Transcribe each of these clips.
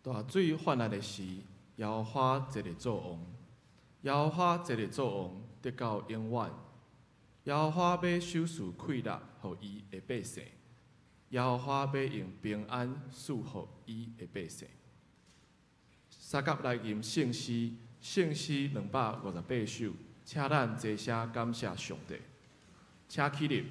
大水泛濫的時，耶和華坐咧做王，耶和華坐咧做王，直到永遠。耶和華欲賞賜快樂予伊的百姓，耶和華欲用平安賜予伊的百姓。相佮來吟聖詩，聖詩258首，請咱齊聲感謝上帝，請起立。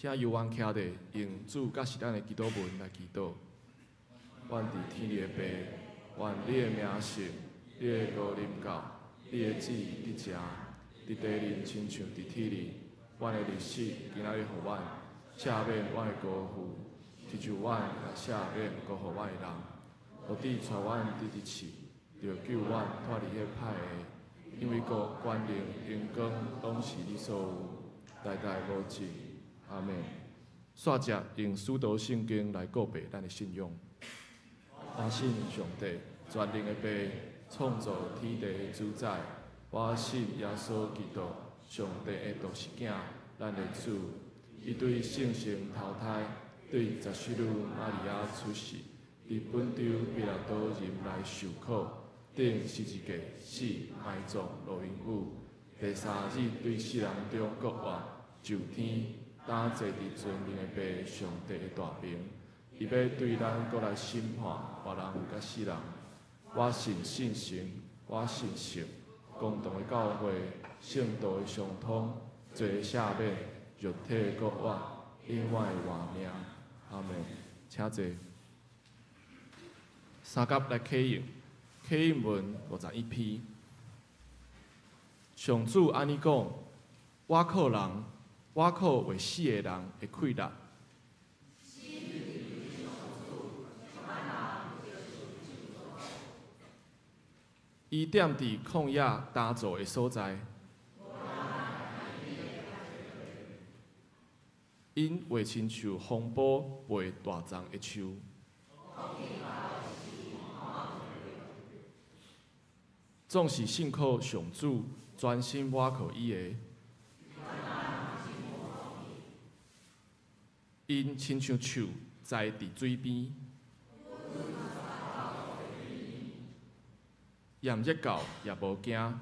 請由阮徛咧，用主佮是咱的祈禱文來祈禱。願佇天裡的父，願你的名聖，你的國臨到，你的旨意得成，佇地裡親像佇天裡。阮的日食今仔日予阮，赦免阮的過負，親像阮也赦免辜負阮的人。無致帶阮佇佇試，著救阮脫離彼歹的。因為國、權能、榮光，攏是你所有，代代無盡。阿們。煞接用使徒聖經來告白咱的信仰。我信上帝，全能的父，創造天地的主宰。我信耶穌基督，上帝的獨生囝，咱的主。伊對聖神投胎，對十四女瑪利亞出世，佇本丟彼拉多人來受苦，釘十字架死，埋葬，落陰府。第三日對死人中復活，上天，擔坐佇全能的父上帝的大爿。伊欲對咱閣來審判活人佮死人。我信聖神，我信聖公同的教會，聖徒的相通，罪的赦免，肉體的復活，永遠的活命。阿們。請坐。相佮來啟應，啟應文51篇。上主按呢講：倚靠人，倚靠會死的人的氣力。伊踮佇曠野焦燥的所在，𪜶會親像風暴袂大叢的樹。總是信靠上主，專心倚靠伊的。𪜶親像樹栽佇水邊。炎熱到也無驚。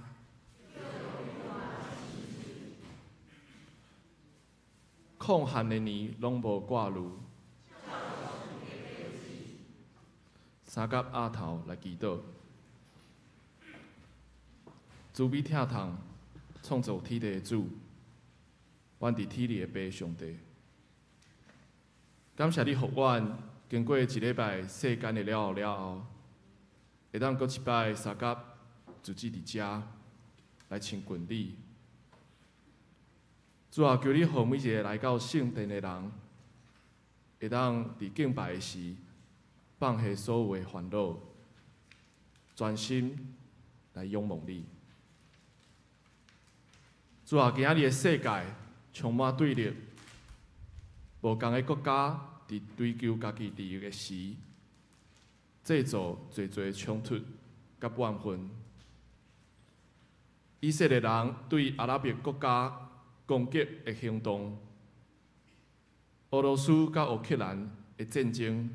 曠旱的年攏無掛慮。三甲額頭來祈禱，慈悲疼痛創造天地的主，阮佇天裡的父上帝，感謝你予阮經過一禮拜世間的了後了後，會當閣一擺相佮聚集佇遮來親近你。主啊，求你予每一个來到聖殿的人，會當佇敬拜的時放下所有的煩惱，專心來仰望你。主啊，今仔日的世界充滿對立，無仝的國家佇追求家己利益的時，製造濟濟衝突佮怨恨。以色列人對阿拉伯國家攻擊的行動，俄羅斯佮烏克蘭的戰爭，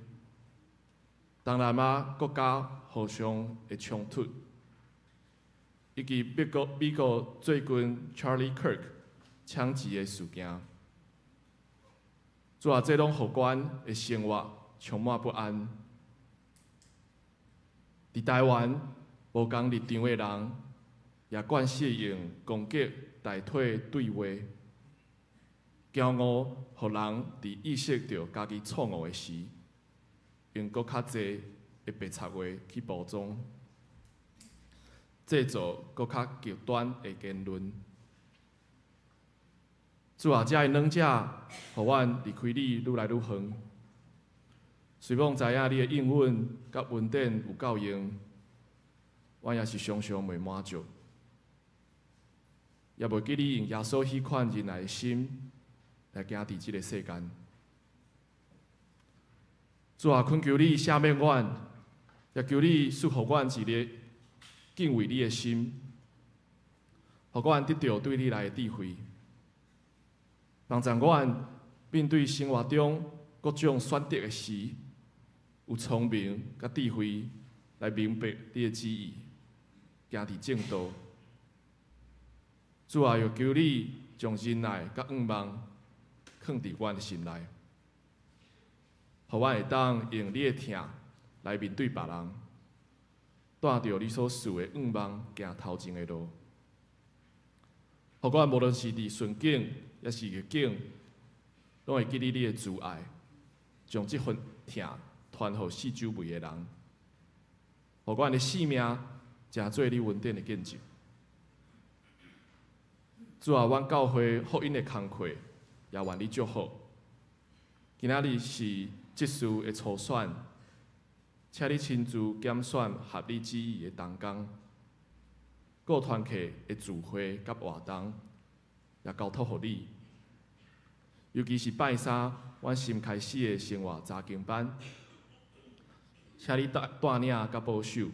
東南亞國家互相的衝突，以及美國最近 Charlie Kirk 槍擊的事件，主啊，這攏予阮的生活充滿不安。佇台灣，無仝立場的人也慣勢用攻擊代替對話，驕傲予人佇意識著家己錯誤的時，用閣較濟的白賊話去包裝，製造閣較極端的言論。主啊，這的兩者，予阮離開你愈來愈遠。雖罔知影你的應允佮恩典有夠用，阮也是常常袂滿足，也袂記你用耶穌彼款仁愛的心來行佇這个世間。主啊，懇求你赦免阮，也求你賜予阮一个敬畏你的心，予阮得著對你來的智慧，幫助阮面對生活中各種選擇的時，有聰明佮智慧來明白你的旨意，行佇正道。主啊，又求你將仁愛佮願望囥佇阮的心內，予阮會當用你的疼來面對別人，帶著你所賜的願望行頭前的路。予阮無論是佇順境，抑是逆境，攏會記得你的慈愛，將這份疼傳予四周圍的人，予阮的性命成做你恩典的見證。主啊，阮教會福音的工課，也願你祝福。今仔日是執事的初選，請你親自揀選合你旨意的同工，各團契的聚會佮活動，也交託予你。尤其是拜三，阮新開始的生活查經班，請你帶領佮保守。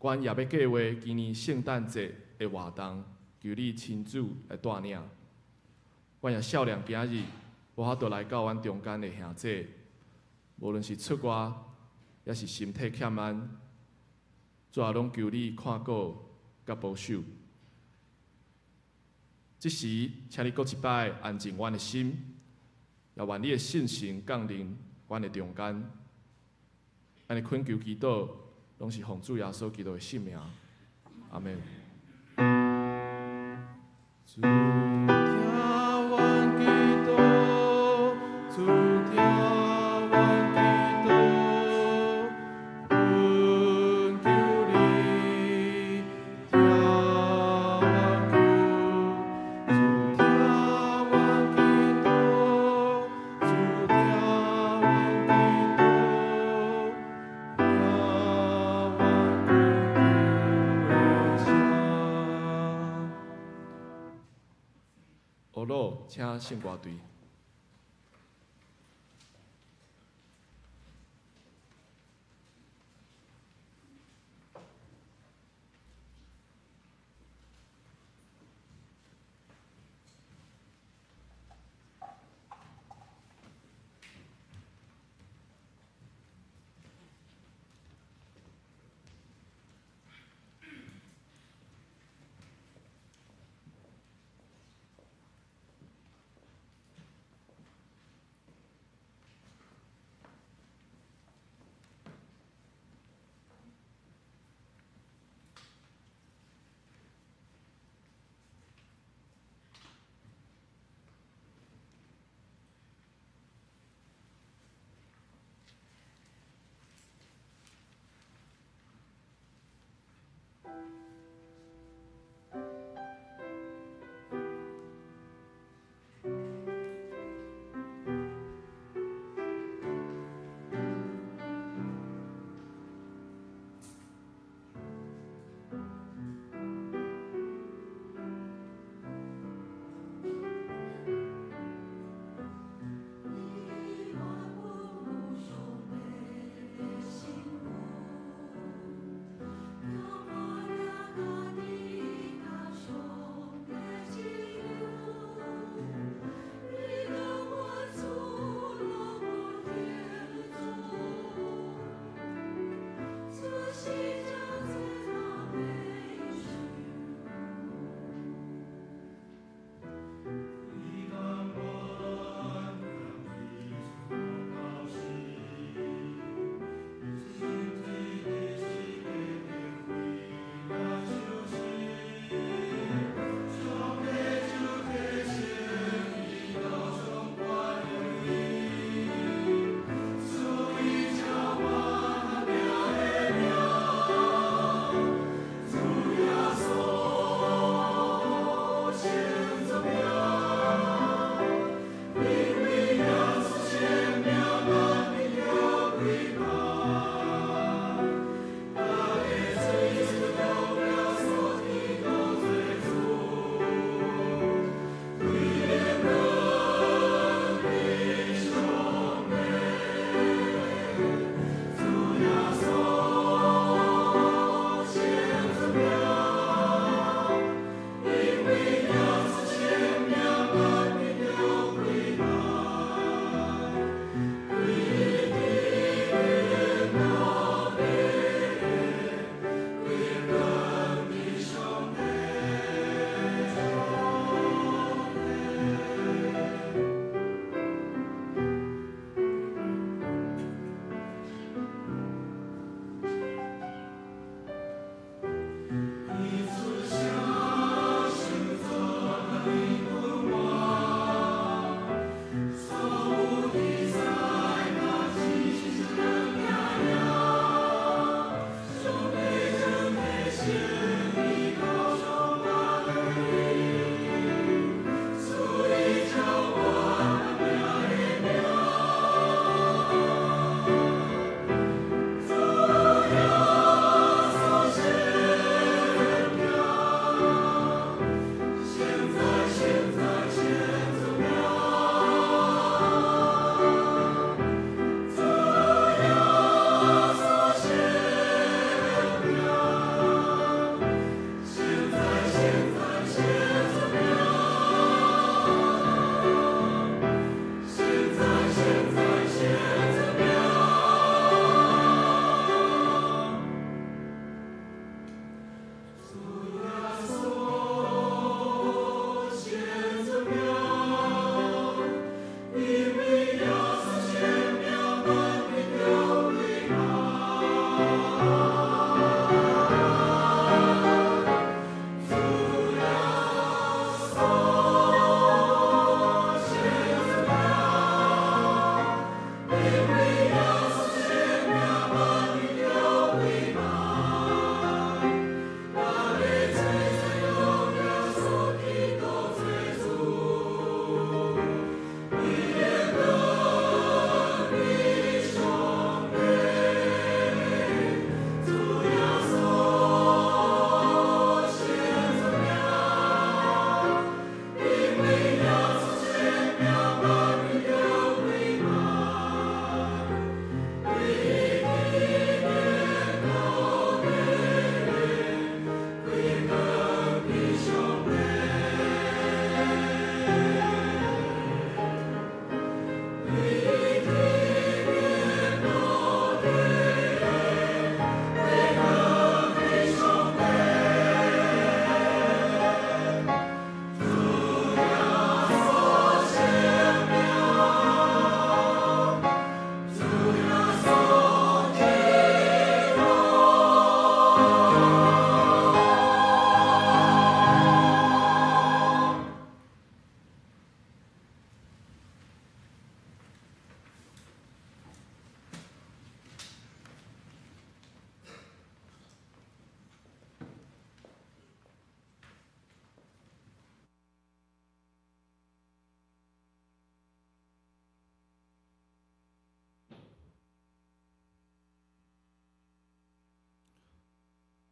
阮也欲計畫今年聖誕節的活動，求你親自來帶領。阮也數念今日無法度來到阮中間的兄弟，無論是出外，抑是身體欠安，主啊，攏求你看顧佮保守。這時，請你閣一擺安靜阮的心，也願你的聖神降臨阮的中間。按呢懇求祈禱，攏是奉主耶穌基督的聖名。阿們。主聽阮祈禱，主聽阮祈禱，懇求你聽阮求。主聽阮祈禱，主聽阮祈禱，聽阮懇求的聲。俄魯，請聖歌隊。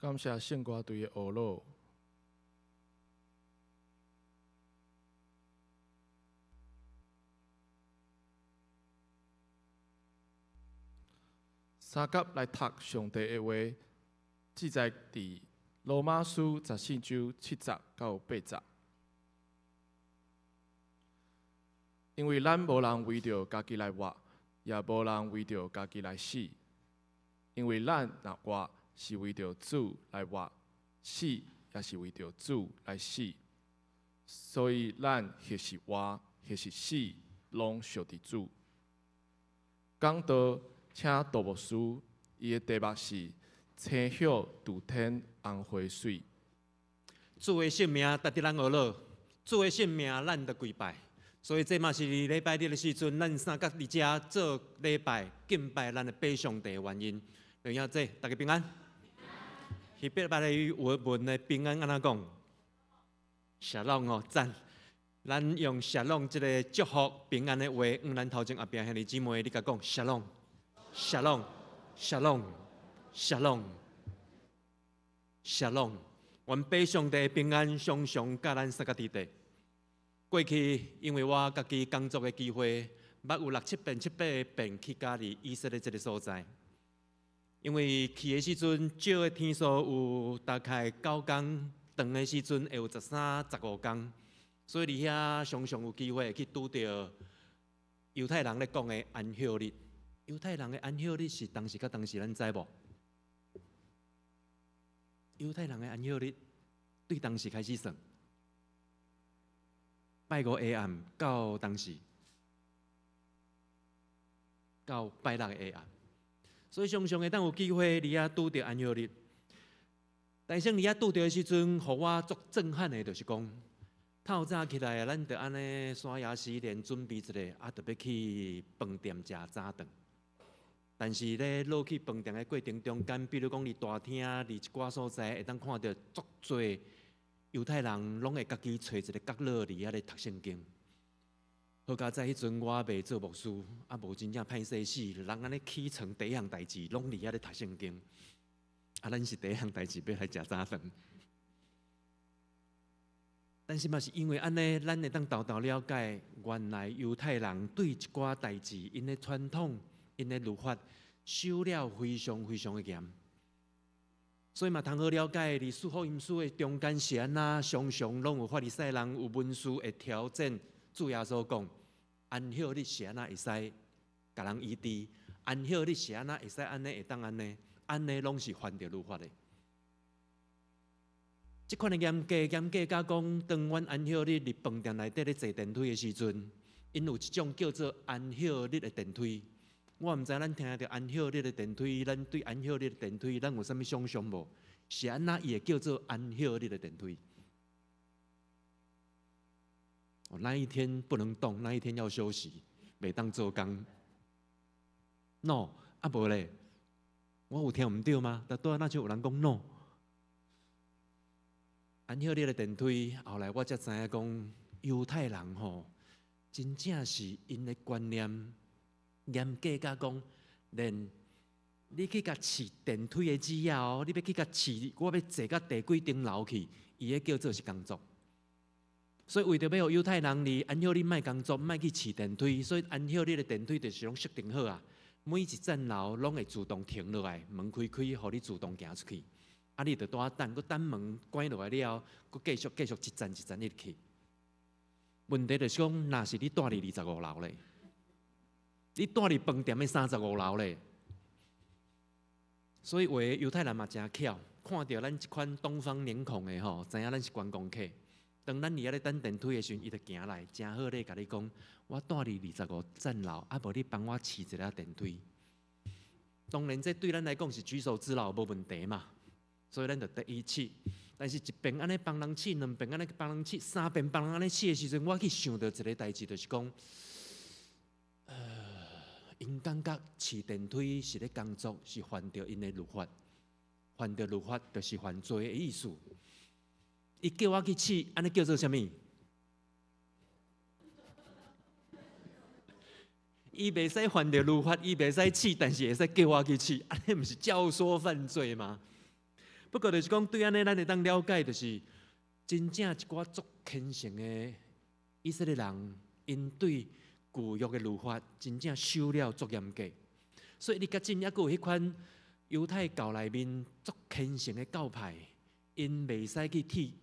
感謝聖歌隊的學樂。三甲來讀上帝的話，記載佇羅馬書14章7節到8節。因為咱無人為著家己來活，也無人為著家己來死。因為咱若活，是為著主來活；死也是為著主來死。所以咱或是活，或是死，攏屬佇主。講道請杜牧師，伊的題目是青葉杜天紅花水。主的聖名值得咱學樂，主的聖名咱著跪拜。所以這嘛是禮拜日的時陣，咱三角佇遮做禮拜敬拜咱的父上帝的原因。弟兄姊，大家平安。希伯來文的平安按怎講？שלום哦，讚。咱用שלום這个祝福平安的話，向咱頭前後壁兄弟姊妹，你共講שלום，שלום，שלום，שלום，願父上帝平安常常佮咱三个佇底。過去因為我家己工作的機會，捌有六七遍、七八遍去佮佇以色列這个所在。因為去的時陣，少的天數有大概9工，長的時陣會有13、15工，所以佇遐常常有機會去拄著猶太人咧講的安息日。猶太人的安息日是當時佮當時，咱知無？猶太人的安息日對當時開始算，拜五下暗到當時，到拜六下暗，所以常常會當有機會佇遐拄著安息日。但是佇遐拄著的時陣，予我足震撼的，就是講，透早起來，咱就按呢刷牙洗臉，準備一下，啊，就欲去飯店食早頓。但是咧落去飯店的過程中間，比如講佇大廳，佇一寡所在，會當看著足濟猶太人，攏會家己揣一个角落佇遐咧讀聖經。好佳哉，彼陣我未做牧師，啊無真正歹勢死，人按呢起床第一項代誌，攏佇遐咧讀聖經。啊，咱是第一項代誌欲來食早飯。但是嘛是因為按呢，咱會當沓沓了解，原來猶太人對一寡代誌，𪜶的傳統、𪜶的律法，守了非常非常的嚴。所以嘛，通好了解，佇四福音書的中間是按怎，常常攏有法利賽人有文士會挑戰主耶穌講，安息日是按怎會使共人醫治？安息日是按怎會使按呢？會當按呢？按呢攏是犯著律法的。這款的嚴格嚴格甲講，當阮安息日佇飯店內底咧坐電梯的時陣，𪜶有一種叫做安息日的電梯。我毋知咱聽著安息日的電梯，咱對安息日的電梯，咱有啥物想像無？是按怎伊會叫做安息日的電梯？哦，那一天不能動，那一天要休息，袂當做工。No，啊無咧，我有聽毋對嗎？但拄仔若像有人講 no。安息日的電梯，後來我才知影講，猶太人吼，真正是𪜶的觀念嚴格甲講，連你去共試電梯的紙仔哦，你欲去共試，我欲坐到第幾層樓去，伊彼叫做是工作。所以為著欲予猶太人佇安息日莫工作，莫去試電梯，所以安息日的電梯就是攏設定好啊，每一層樓攏會自動停落來，門開開，予你自動行出去。啊，你就拄仔等，閣等門關落來了後，閣繼續繼續一層一層入去。問題就是講，若是你蹛佇25樓咧，你蹛佇飯店的35樓咧，所以有的猶太人嘛誠巧，看著咱這款東方臉孔的吼，知影咱是觀光客。當咱佇遐咧等電梯的時陣，伊就行來，誠好咧，共你講，我蹛佇25層樓，啊無你幫我試一下電梯。當然，這對咱來講是舉手之勞，無問題嘛。所以咱就得伊試，但是一遍按呢幫人試，兩遍按呢幫人試，三遍幫人按呢試的時陣，我去想著一个代誌，就是講，𪜶感覺試電梯是咧工作，是犯著𪜶的律法，犯著律法就是犯罪的意思。伊叫我去試，按呢叫做啥物？伊袂使犯著律法，伊袂使試，但是會使叫我去試，按呢毋是教唆犯罪嗎？不過就是講對按呢，咱會當了解，就是真正一寡足虔誠的以色列人，𪜶對舊約的律法真正守了足嚴格，所以你較真猶閣有彼款猶太教內面足虔誠的教派，𪜶袂使去剃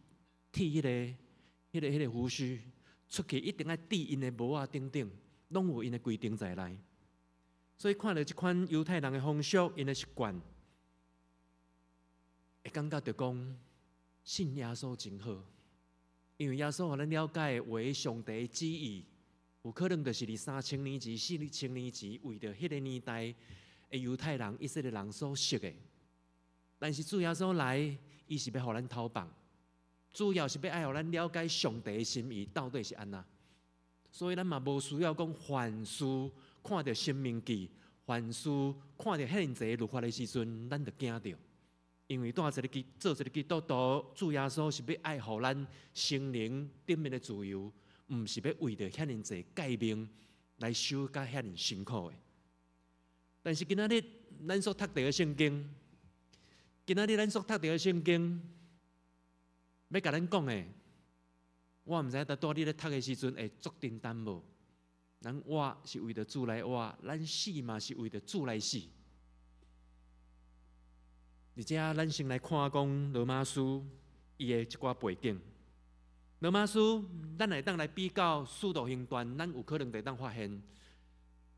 剃彼個鬍鬚，出去一定愛戴𪜶的帽仔等等，攏有𪜶的規定在內。所以看著這款猶太人的風俗，𪜶的習慣，會感覺著講信耶穌真好，因為耶穌予咱了解為上帝的旨意，有可能就是佇3000年前、4000年前，為著彼個年代的猶太人、以色列人所設的。但是主耶穌來，伊是欲予咱透放，主要是欲愛予咱了解上帝的心意到底是按怎。所以咱嘛無需要講凡事看著申命記，凡事看著遐爾濟律法的時陣，咱就驚著。因為帶一个基做一個基督徒，主耶穌是欲愛予咱心靈頂面的自由，毋是欲為著遐爾濟誡命來守甲遐爾辛苦的。但是今仔日咱所讀著的聖經，今仔日咱所讀著的聖經，欲共咱講的，我毋知影拄仔你咧讀的時陣會足震動無？咱活是為著主來活，咱死嘛是為著主來死。而且咱先來看講羅馬書伊的一寡背景。羅馬書，咱會當來比較《使徒行傳》，咱有可能會當發現，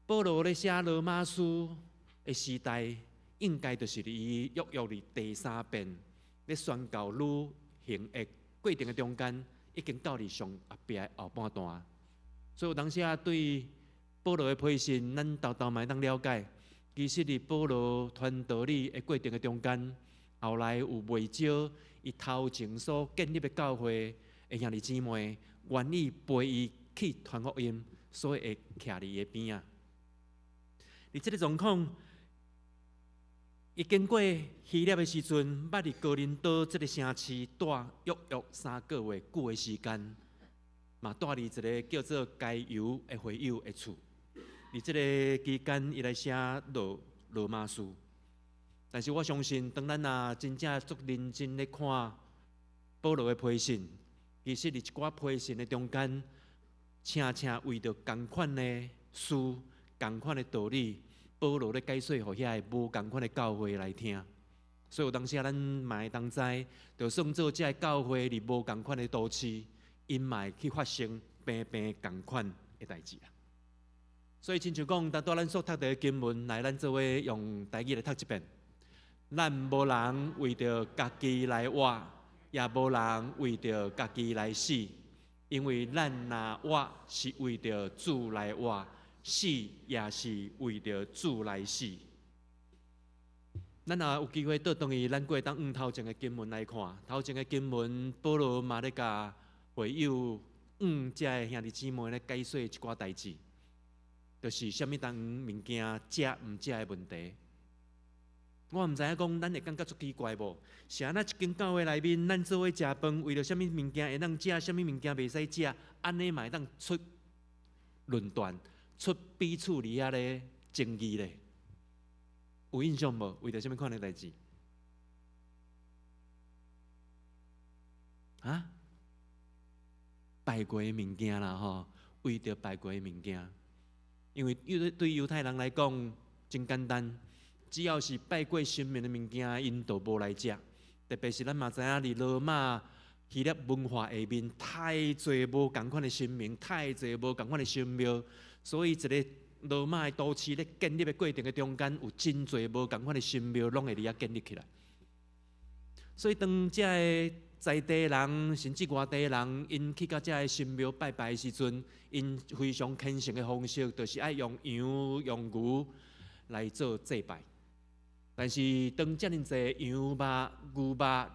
保羅咧寫羅馬書的時代，應該就是佇伊約約佇第三遍咧宣教旅行的過程的中間，已經到佇上後壁的後半段。所以有當時啊，對保羅的批信，咱沓沓嘛會當了解。其實佇保羅傳道理的過程的中間，後來有袂少伊頭前所建立的教會的兄弟姊妹，願意陪伊去傳福音，所以會徛佇伊的邊仔。佇這个狀況，伊經過希臘的時陣，捌佇哥林多這个城市蹛約約3個月久的時間，嘛蹛佇一个叫做該猶的會友的厝。佇這个期間，伊來寫羅馬書。但是我相信，當咱若真正足認真咧看保羅的批信，其實佇一寡批信的中間，正正為著仝款的事、仝款的道理，保羅咧解說予遐个無仝款的教會來聽。所以有當時啊，咱嘛會當知，就算做這个教會佇無仝款的都市，𪜶嘛會去發生平平仝款的代誌啦。所以親像講，拄仔咱所讀著的經文，來咱做伙用台語來讀一遍。咱無人為著家己來活，也無人為著家己來死，因為咱若活是為著主來活，死也是為著主來死。咱若有機會倒轉去，咱閣會當用頭前的經文來看。頭前的經文，保羅嘛咧共會友向遮的兄弟姊妹咧解說一寡代誌，就是啥物當物件食毋食的問題。我毋知影講，咱會感覺足奇怪無？是按怎一間教會內面，咱做伙食飯，為著啥物物件會當食，啥物物件袂使食，按呢嘛會當出論斷，出彼此佇遐咧爭議咧？有印象無？為著啥物款的代誌？啊？拜過的物件啦吼，為著拜過的物件，因為對猶太人來講真簡單。只要是拜過神明的物件，𪜶就無來食。特別是咱嘛知影，佇羅馬希臘文化下面，太濟無仝款的神明，太濟無仝款的神廟，所以一个羅馬的都市咧建立的過程的中間，有真濟無仝款的神廟，攏會佇遐建立起來。所以當遮个在地人甚至外地人，𪜶去到遮个神廟拜拜的時陣，𪜶非常虔誠的方式，就是愛用羊用牛來做祭拜。但是當遮爾濟羊肉、牛肉佇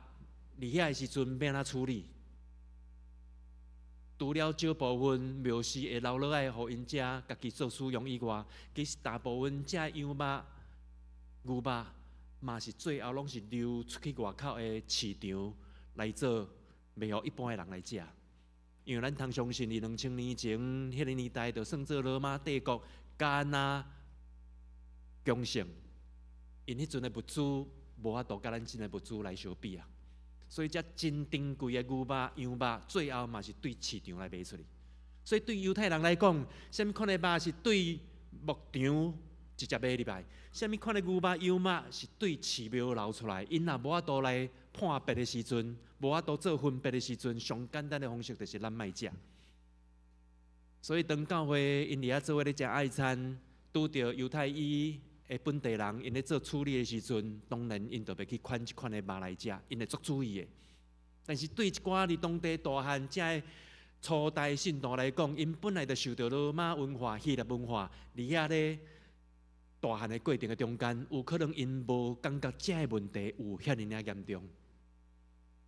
遐的時陣，欲按怎處理？除了少部分廟司會留落來，予𪜶食家己做使用以外，其實大部分遮羊肉、牛肉嘛是最後攏是流出去外口的市場來做，賣予一般的人來食。因為咱通相信，佇2000年前彼个年代，就算做羅馬帝國敢若強盛。𪜶彼陣的物資無法度佮咱這个物資來相比啊。所以遮真珍貴的牛肉、羊肉，最後嘛是對市場來賣出去。所以對猶太人來講，啥物款的肉是對牧場直接賣入來，啥物款的牛肉、羊肉是對寺廟流出來。𪜶若無法度來判別的時陣，無法度做分別的時陣，上簡單的方式就是咱莫食。所以當教會𪜶佇遐做伙咧食愛餐，拄著猶太裔的本地人，𪜶咧做處理的時陣，當然𪜶就袂去款這款的肉來食，𪜶會足注意的。但是對一寡佇當地大漢遮的初代信徒來講，𪜶本來就受著羅馬文化、希臘文化，佇遐咧大漢的過程的中間，有可能𪜶無感覺這个問題有遐爾仔嚴重。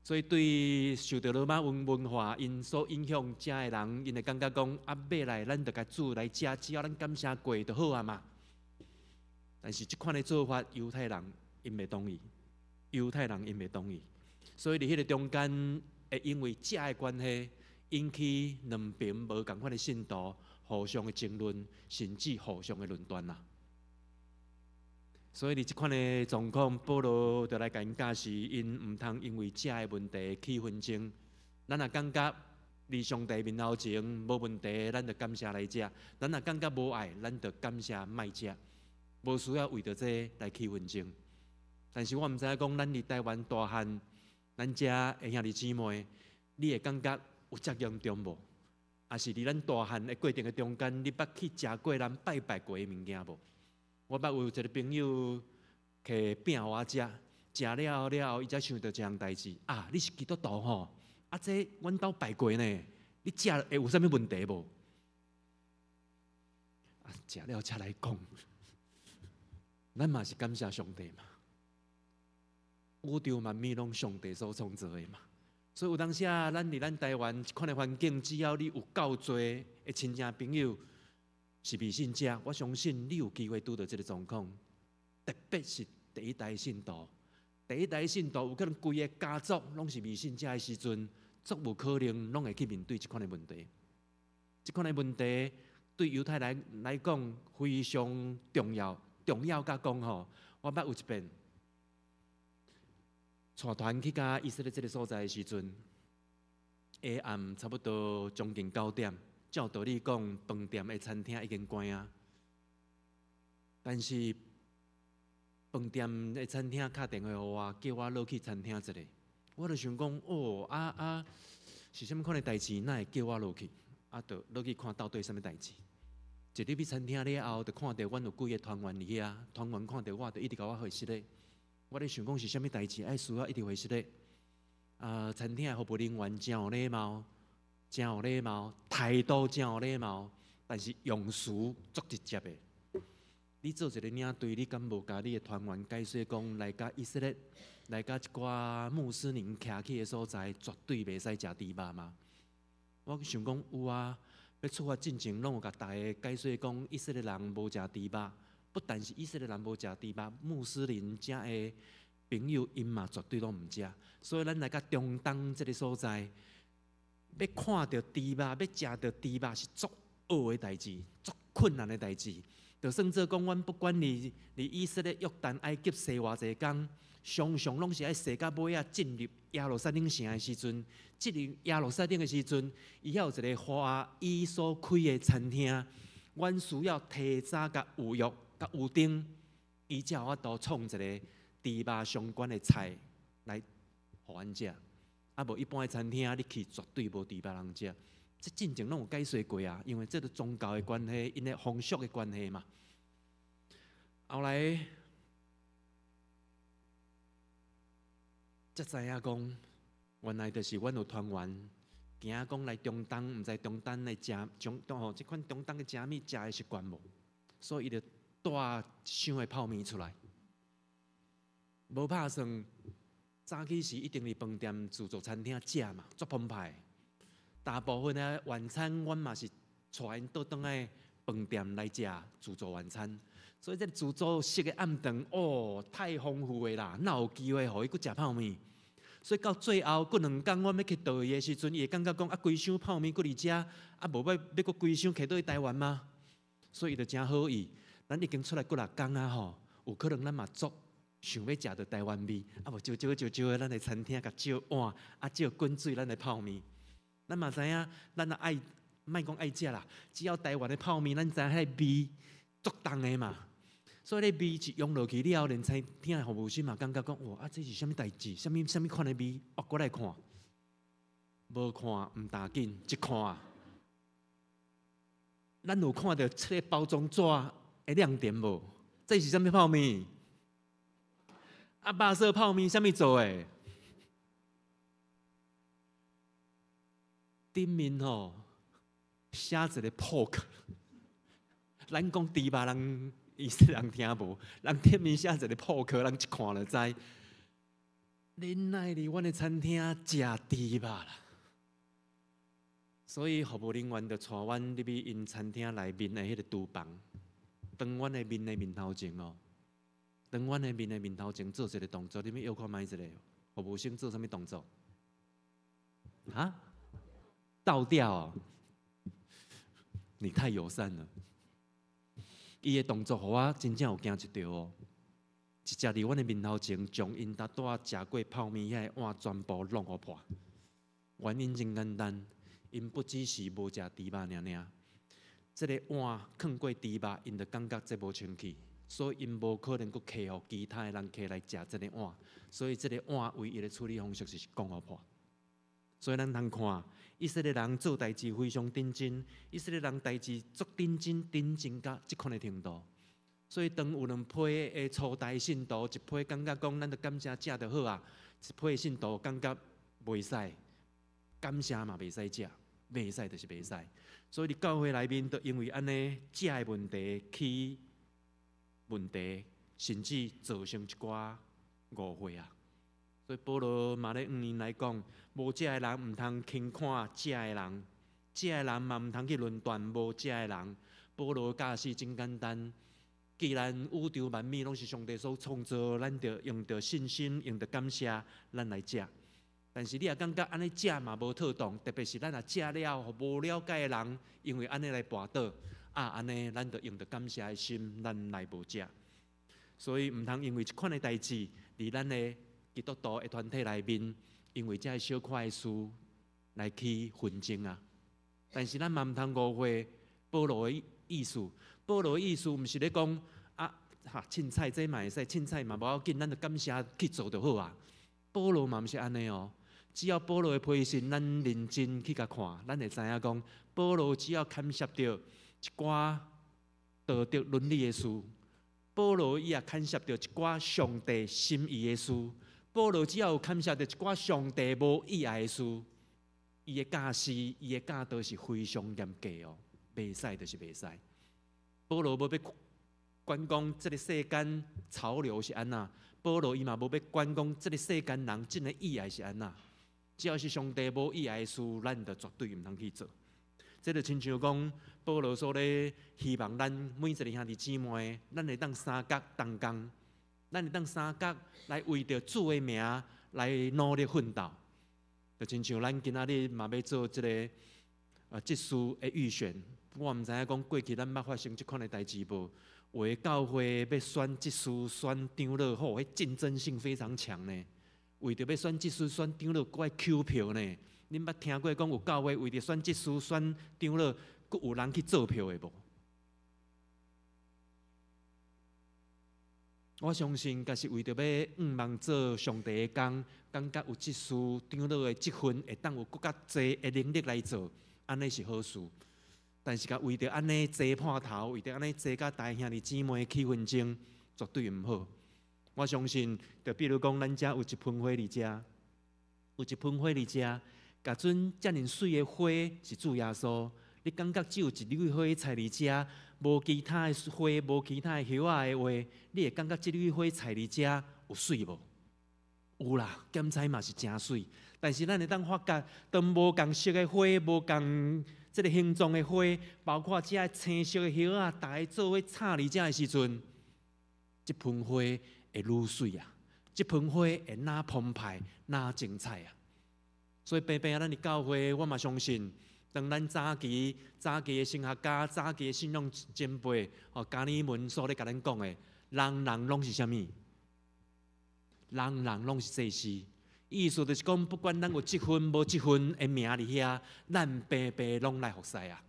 所以對受著羅馬文化𪜶所影響遮的人，𪜶會感覺講啊，買來咱就共煮來食，只要咱感謝過就好啊嘛。但是這款的做法，猶太人𪜶袂同意，猶太人𪜶袂同意。所以佇彼个中間，會因為食的關係，引起兩邊無仝款的信徒互相的爭論，甚至互相的論斷啦。所以佇這款的狀況，保羅就來共𪜶教示，𪜶毋通因為食的問題起紛爭。咱若感覺佇上帝面頭前無問題，咱就感謝來食；咱若感覺無愛，咱就感謝莫食。無需要為著這來起紛爭。但是我毋知影講，咱佇台灣大漢，咱遮的兄弟姊妹，你會感覺有遮嚴重無？抑是佇咱大漢的過程的中間，你捌去食過人拜拜過的物件無？我捌有一个朋友提餅予我食，食了了後，伊才想著一項代誌啊！你是基督徒吼？啊，這阮兜拜過呢，你食會有啥物問題無？啊，食了才來講，咱嘛是感謝上帝嘛。宇宙萬物攏上帝所創造的嘛，所以有當時啊，咱佇咱台灣這款的環境，只要你有夠濟的親戚朋友是未信者，我相信你有機會拄著這个狀況。特別是第一代信徒，第一代信徒有可能規个家族攏是未信者的時陣，足有可能攏會去面對這款的問題。這款的問題對猶太人來講非常重要，重要甲講吼，我捌有一遍帶團去共以色列這个所在的時陣，下暗差不多將近9點，照道理講，飯店的餐廳已經關啊。但是飯店的餐廳敲電話予我，叫我落去餐廳一下。我就想講，哦，啊啊，是啥物款的代誌，哪會叫我落去？啊，就落去看到底啥物代誌。一入去餐廳了後，就看著阮有幾个團員佇遐，團員看著我，就一直共我回失禮。我咧想講是啥物代誌，愛需要一直回失禮。啊，餐廳的服務人員誠有禮貌，誠有禮貌，態度誠有禮貌，但是用詞足直接的。你做一个領隊，你敢無共你的團員解說講，來共以色列，來共一寡穆斯林徛起的所在，絕對袂使食豬肉嗎？我想講有啊，欲出發進前，攏有共逐家解說講，以色列人無食豬肉，不但是以色列人無食豬肉，穆斯林遮的朋友𪜶嘛絕對攏毋食。所以咱來共中東這个所在，欲看著豬肉，欲食著豬肉是足惡的代誌，足困難的代誌。就算做講，阮不管佇以色列、約旦、埃及踅偌濟工，常常攏是愛踅到尾仔進入耶路撒冷城的時陣，進入耶路撒冷的時陣，伊遐有一個華裔所開的餐廳，阮需要提早共預約、共預訂，伊才有法度創一个豬肉相關的菜來予阮食。啊，無一般的餐廳，你去絕對無豬肉通食。這進前攏有解說過啊，因為這個宗教的關係，𪜶的風俗的關係嘛。後來才知影講，原來就是阮有團員，驚講來中東，毋知中東的食中吼，這款中東的食物食會習慣無，所以伊就帶一箱的泡麵出來，無拍算，早起時一定佇飯店自助餐廳食嘛，足澎湃。大部分的晚餐，阮嘛是帶𪜶倒轉來飯店來食自助晚餐。所以這自助式的暗頓，哦，太豐富的啦，哪有機會予伊閣食泡麵？所以到最後，過兩工阮欲去倒伊的時陣，伊會感覺講啊，規箱泡麵閣佇遮，啊，無欲欲閣規箱提倒去台灣嗎？所以伊就誠好意，咱已經出來幾若工啊吼，有可能咱嘛足想欲食著台灣味，啊無少少少少的咱的餐廳共借碗，啊借滾水咱的泡麵。咱嘛知影，咱若愛，莫講愛食啦，只要台灣的泡麵，咱知影彼个味足重的嘛。所以彼味一湧落去了後，連餐廳的服務生嘛感覺講：哇，啊這是啥物代誌？啥物啥物款的味？我閣來看，無看毋打緊，一看，咱有看著這个包裝紙的亮點無？這是啥物泡麵？啊，肉燥泡麵啥物做的？頂面吼寫一个 pork，咱講豬肉人以色列人聽無？人頂面寫一个 pork，人一看就知。恁來佇阮的餐廳食豬肉啦？所以服務人員就帶阮入去𪜶餐廳內面的彼个廚房，當阮的面的面頭前哦，當阮的面的面頭前做一个動作，你欲看覓一下？服務生做啥物動作？啊？倒掉哦！你太友善了。伊的動作予我真正有驚一跳哦！直接佇阮的面頭前，將𪜶拄仔食過泡麵彼个碗全部攏予破。原因真簡單，𪜶不只是無食豬肉爾爾，這个碗囥過豬肉，𪜶就感覺這無清氣，所以𪜶無可能閣提予其他的人客來食這个碗，所以這个碗唯一的處理方式就是講予破。所以咱通看，以色列人做代誌非常認真，以色列人代誌足認真，認真到這款的程度。所以當有兩批的初代信徒，一批感覺講咱著感謝食就好啊，一批信徒感覺袂使，感謝嘛袂使食，袂使就是袂使。所以佇教會內面，就因為按呢食的問題起問題，甚至造成一寡誤會啊。所以保羅嘛咧向𪜶來講，無食的人毋通輕看食的人，食的人嘛毋通去論斷無食的人。保羅教示真簡單，既然宇宙萬物攏是上帝所創造，咱就用著信心，用著感謝，咱來食。但是你若感覺按呢食嘛無妥當，特別是咱若食了，予無了解的人，因為按呢來跋倒，啊，按呢咱就用著感謝的心，咱來無食。所以毋通因為這款的代誌，佇咱的基督徒的團體內面，因為這个小可的事來起紛爭啊。但是咱嘛毋通誤會保羅的意思。保羅的意思毋是咧講啊，哈，凊彩這嘛會使，凊彩嘛無要緊，咱就感謝去做就好啊。保羅嘛毋是按呢哦。只要保羅的批信，咱認真去共看，咱會知影講，保羅只要牽涉著一寡道德倫理的事，保羅伊也牽涉著一寡上帝心意的事。保羅只要有牽涉著一寡上帝無喜愛的事，伊的教示、伊的教導是非常嚴格哦，袂使就是袂使。保羅無欲管講這个世間潮流是按怎，保羅伊嘛無欲管講這个世間人真的意愛是按怎。只要是上帝無喜愛的事，咱就絕對毋通去做。這就親像講，保羅所咧希望咱每一个兄弟姊妹，咱會當相佮同工，咱會當相佮來為著主的名來努力奮鬥。就親像咱今仔日嘛欲做這个執事的預選，我毋知影講過去咱捌發生這款的代誌無？有的教會欲選執事、選長老，吼，彼競爭性非常強呢。為著欲選執事、選長老，閣愛抾票呢。恁捌聽過講有教會為著選執事、選長老，閣有人去做票的無？我相信，若是為著欲向望做上帝的工，感覺有執事、長老的職分，會當有閣較濟的能力來做，按呢是好事。但是，共為著按呢爭破頭，為著按呢爭佮大兄弟姊妹起紛爭，絕對毋好。我相信，就比如講，咱遮有一盆花佇遮，有一盆花佇遮，共陣遮爾媠的花是主耶穌，你感覺只有一蕊花插佇遮，無其他的花，無其他的葉仔的話，你會感覺這蕊花插佇遮有媠無？有啦，檢查嘛是誠媠。但是咱會當發覺，當無仝色的花，無仝這个形狀的花，包括這青色的葉仔，逐个做伙插佇遮的時陣，這盆花會愈媠啊！這盆花會若澎湃，若精彩啊！所以平平咱佇教會，我嘛相信，當咱早期早期的神學家、早期的信仰前輩，吼，加爾文所咧共咱講的，人人攏是啥物？人人攏是祭司。意思就是講，不管咱有職分無職分的名佇遐，咱平平攏來服侍啊。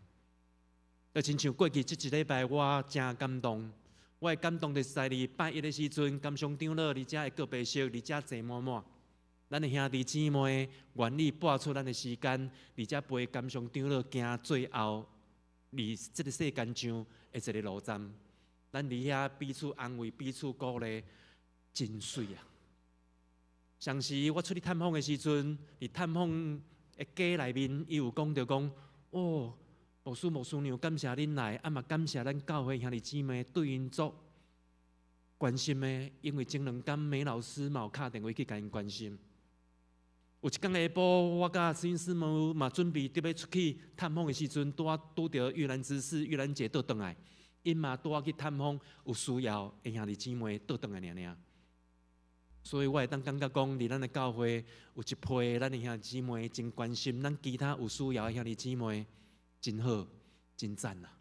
就親像過去這一禮拜，我誠感動。我的感動就是在禮拜一的時陣，甘松長老佇遮的告白式，佇遮坐滿滿。咱的兄弟姊妹願意撥出咱的時間，佇遮陪甘松長老行最後佇這个世間上的一个路站。咱佇遐彼此安慰、彼此鼓勵，真媠啊！上時我出去探訪的時陣，佇探訪的家內面，伊有講著講：哦，牧師牧師娘，感謝恁來，啊嘛感謝咱教會兄弟姊妹對𪜶足關心的，因為前兩工梅老師嘛有敲電話去共𪜶關心。有一工下晡，我佮孫師母嘛準備著欲出去探訪的時陣，拄仔拄著玉蘭執事、玉蘭姐倒轉來，𪜶嘛拄仔去探訪有需要的兄弟姊妹倒轉來爾爾。所以我會當感覺講，佇咱的教會有一批咱的兄弟姊妹真關心咱其他有需要的兄弟姊妹，真好，真讚啊！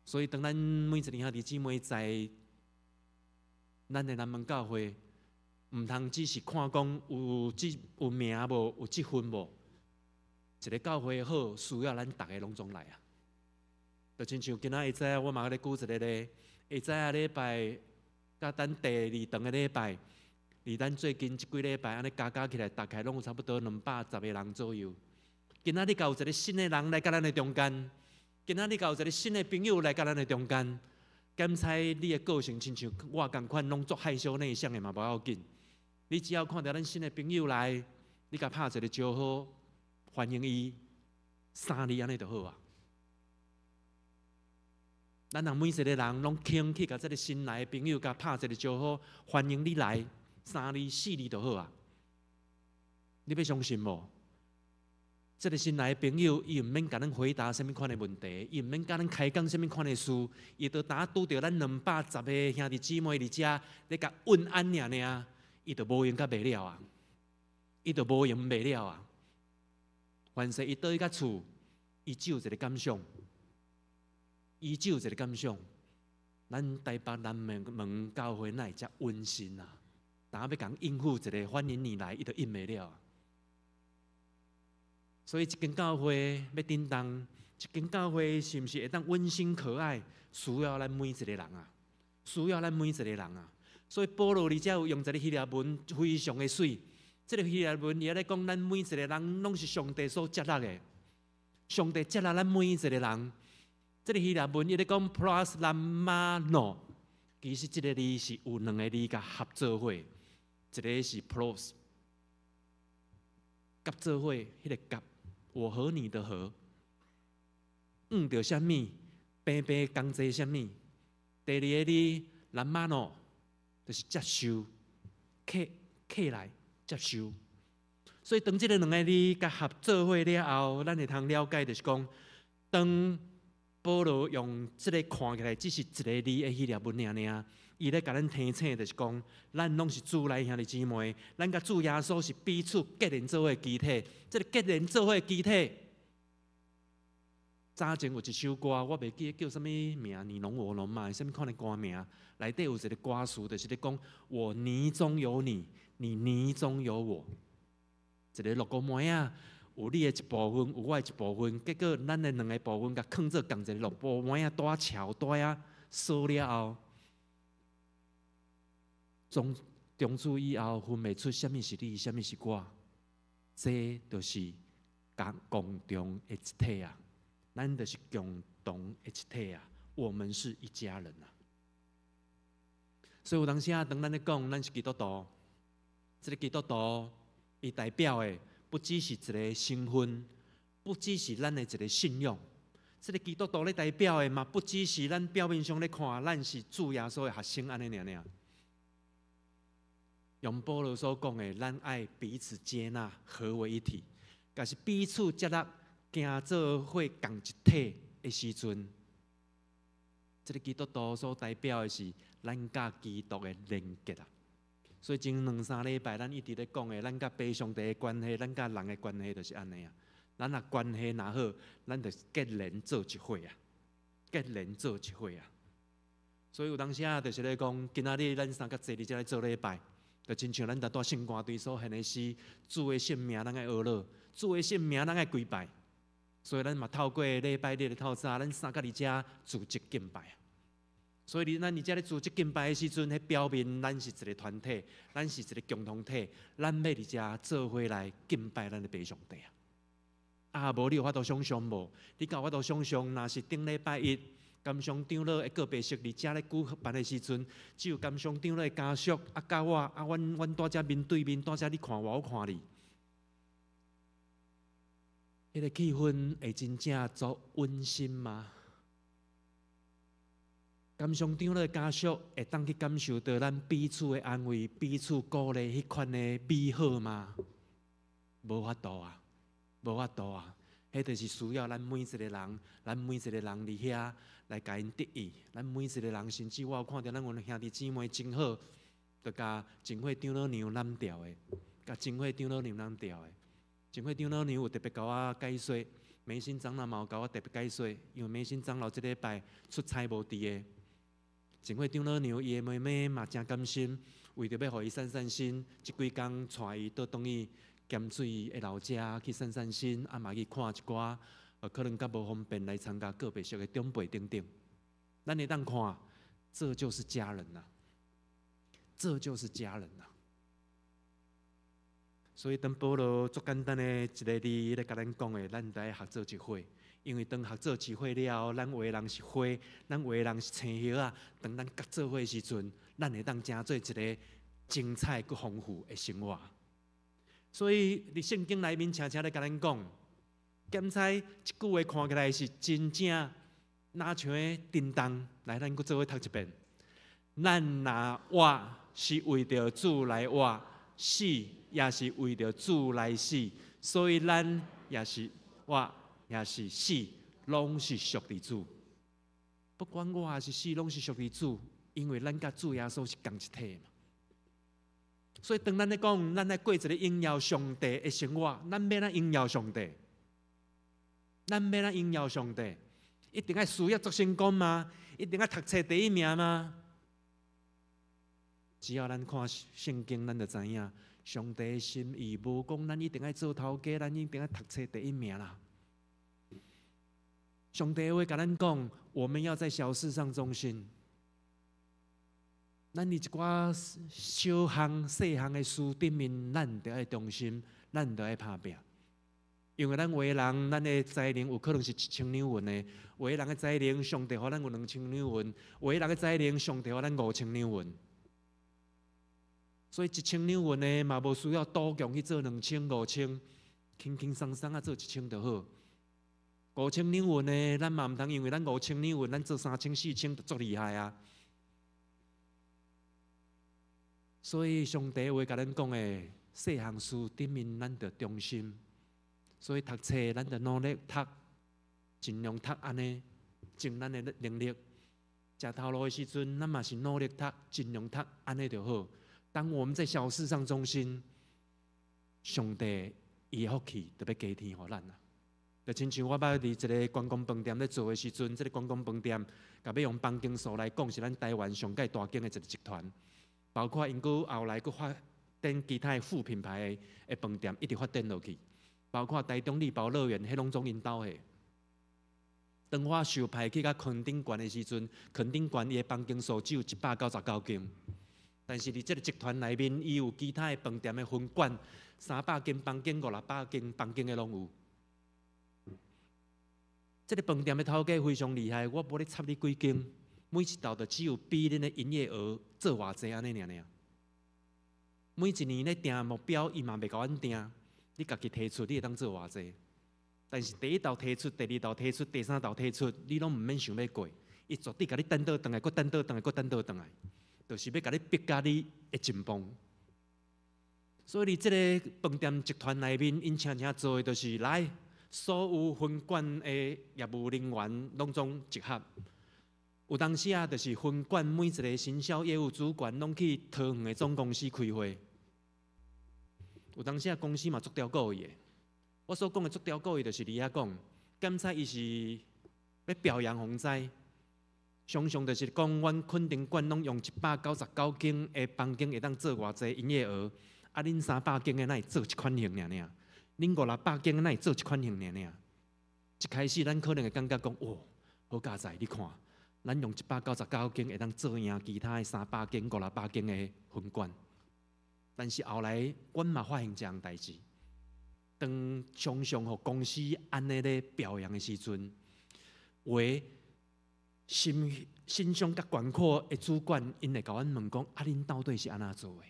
所以當咱每一个兄弟姊妹在咱的南門教會，毋通只是看講有職有名無，有職分無。一个教會好，需要咱逐个攏總來啊！就親像今仔下早，我嘛咧舉一个例，下早仔禮拜，佮咱第二頓的禮拜，離咱最近這幾禮拜按呢加加起來，大概攏有差不多210個人左右。今仔日若有一个新的人來佮咱的中間，今仔日若有一个新的朋友來佮咱的中間，檢查你的個性親像我仝款，攏足害羞內向的嘛無要緊。你只要看著咱新的朋友來，你共拍一个招呼，歡迎伊，三字按呢就好啊。咱若每一个人攏肯去共這个新來的朋友共拍一个招呼，歡迎你來，三字四字就好啊。你欲相信無？這个新來的朋友，伊毋免共咱回答啥物款的問題，伊毋免共咱開講啥物款的事，伊就當拄著咱210個兄弟姊妹佇遮咧共問安爾爾，伊就無閒甲袂了啊！伊就無閒袂了啊！凡勢伊倒去到厝，伊只有一个感想，伊只有一个感想：咱台北南門教會哪會遮溫馨啊？當欲共應付一个歡迎你來，伊就應袂了。所以，一間教會欲振動，一間教會是毋是會當溫馨可愛？需要咱每一個人啊，需要咱每一個人啊。所以保羅佇遮有用一个希臘文，非常的媠。這个希臘文伊咧講，咱每一個人攏是上帝所接納的，上帝接納咱每一個人。這个希臘文伊咧講 proslambano，其實這个字是有兩个字共合做伙，一个是 pros，佮做伙，彼个佮，我和你的和，向著啥物，平平仝齊啥物。第二个字 lambano，就是接受，客客來接受。所以當這个兩个字共合做伙了後，咱會通了解，就是講，當保羅用這个看起來只是一个字的希臘文爾爾，伊咧共咱提醒，就是講，咱攏是主內兄弟姊妹，咱佮主耶穌是彼此結連做伙的肢體。這个結連做伙的肢體，早前有一首歌，我袂記得叫啥物名，你儂我儂嘛，啥物款的歌名？內底有一个歌詞，就是咧講：我泥中有你，你泥中有我。一个六個糜仔，有你的一部分，有我的一部分，結果咱的兩个部分共囥做仝一個綠布糜仔，帶橋帶啊，鎖了後，從從此以後分袂出啥物是你，啥物是我，這就是共共同的一體啊！咱就是共同的一體啊！我們是一家人啊！所以有當時啊，當咱咧講，咱是基督徒，這个基督徒，伊代表的不只是一个身份，不只是咱的一个信仰。這个基督徒咧代表的嘛，不只是咱表面上咧看，咱是主耶穌的學生按呢爾爾。用保羅所講的，咱愛彼此接納，合為一體，若是彼此接納，行做伙仝一體的時陣，這个基督徒所代表的是咱佮基督的連結啊。所以前兩三禮拜，咱一直咧講的，咱佮父上帝的關係，咱佮人的關係，就是按呢啊。咱若關係若好，咱就結連做一伙啊，結連做一伙啊。所以有當時啊，就是咧講，今仔日咱三個坐佇遮來做禮拜，就親像咱拄仔聖歌隊所獻的詩，主的聖名咱愛呵咾，主的聖名咱愛跪拜。所以咱嘛透過禮拜日的透早，咱三個佇遮組織敬拜。所以咱佇遮咧組織敬拜的時陣，彼表明咱是一個團體，咱是一個共同體，咱欲佇遮做伙來敬拜咱的爸上帝啊！啊，無你有法度想象無？你敢有法度想象，若是頂禮拜一，甘松長老的告別式佇遮咧舉辦的時陣，只有甘松長老的家屬啊，佮我啊，阮蹛遮面對面，蹛遮你看我，我看你，彼個氣氛會真正足溫馨嗎？甘松長老的家屬會當去感受到咱彼此的安慰、彼此鼓勵彼款的美好嗎？無法度啊，無法度啊！彼就是需要咱每一個人，咱每一個人佇遐來共𪜶得意。咱每一個人，甚至我有看著咱阮兄弟姊妹真好，就共貞慧長老娘攬牢的，共貞慧長老娘攬牢的。貞慧長老娘有特別共我解說，梅心長老嘛有共我特別解說，因為梅心長老這禮拜出差無佇的。貞慧長老娘伊的妹妹嘛誠甘心，為著欲予伊散散心，這幾工帶伊倒轉去鹹水的老家去散散心，啊嘛去看一寡，可能較無方便來參加告別式的長輩等等。咱會當看，這就是家人吶，這就是家人吶。所以當保羅足簡單的一個字咧，共咱講的，咱著愛學做一伙。因為當合做一伙了後，咱有的人是花，咱有的人是青葉仔。當咱合做伙時陣，咱會當成做一个精彩閣豐富的生活。所以，佇聖經內面，常常咧共咱講，檢采這句話看起來是真正若像咧叮當。來，咱閣做伙讀一遍。咱若活是為著主來活，死也是為著主來死，所以咱也是活，也是死，攏是屬佇主。不管活抑是死，攏是屬佇主，因為咱佮主耶穌是仝一體嘛。所以當咱咧講，咱來過一个榮耀上帝的生活，咱欲按怎榮耀上帝？咱欲按怎榮耀上帝？一定愛事業足成功嗎？一定愛讀冊第一名嗎？只要咱看聖經，咱就知影上帝的心意，無講咱一定愛做頭家，咱一定愛讀冊第一名啦。上帝會共咱講，我們要在小事上忠心。咱佇一寡小項、細項的事頂面，咱著愛忠心，咱著愛拍拚。因為咱有的人，咱的才能有可能是一千兩銀的；有的人的才能，上帝予咱有2000兩銀；有的人的才能，上帝予咱5000兩銀。所以一千兩銀的嘛，無需要賭強去做2000、5000，輕輕鬆鬆仔做一千就好。5000兩銀的，咱嘛毋通因為咱五千兩銀，咱做3000、4000就足厲害啊！所以上帝話共咱講的，細項事頂面咱著忠心。所以讀冊咱著努力讀，盡量讀按呢，盡咱的能力。食頭路的時陣，咱嘛是努力讀，盡量讀按呢就好。當我們在小事上忠心，上帝伊的福氣就欲加添予咱啊！就親像我捌佇一个觀光飯店咧做的時陣，這个觀光飯店，共欲用房間數來講，是咱台灣上蓋大間的一个集團，包括𪜶閣後來閣發展其他的副品牌的飯店，一直發展落去，包括台中麗寶樂園，彼攏總𪜶兜的。當我受派去到墾丁縣的時陣，墾丁縣伊的房間數只有199間，但是佇這个集團內面，伊有其他的飯店的分館，300間房間、5、600間房間的攏有。這个飯店的頭家非常厲害，我無咧插你幾間，每一道就只有比恁的營業額做偌濟按呢爾爾。每一年咧定目標，伊嘛袂共阮定，你家己提出，你會當做偌濟。但是第一道提出，第二道提出，第三道提出，你攏毋免想欲過，伊絕對共你等倒轉來，閣等倒轉來，閣等倒轉來，就是欲共你逼甲你會緊繃。所以佇這个飯店集團內面，𪜶常常做的就是來所有分館的業務人員攏總集合。有當時啊，就是分館每一个行銷業務主管攏去桃園的總公司開會。有當時啊，公司嘛足刁故意的。我所講的足刁故意，就是佇遐講，檢采伊是欲表揚予人知，常常就是講，阮墾丁縣攏用199間的房間會當做偌濟營業額，啊，恁300間的哪會做這款型爾爾？恁五六百間的哪會做這款型爾爾？一開始咱可能會感覺講，哦，好佳哉，你看，咱用一百九十九間會當做贏其他的300間、五六百間的分館。但是後來，阮嘛發現一項代誌，當常常予公司按呢咧表揚的時陣，有的心胸較廣闊的主管，𪜶會共阮問講：啊，恁到底是按怎做的？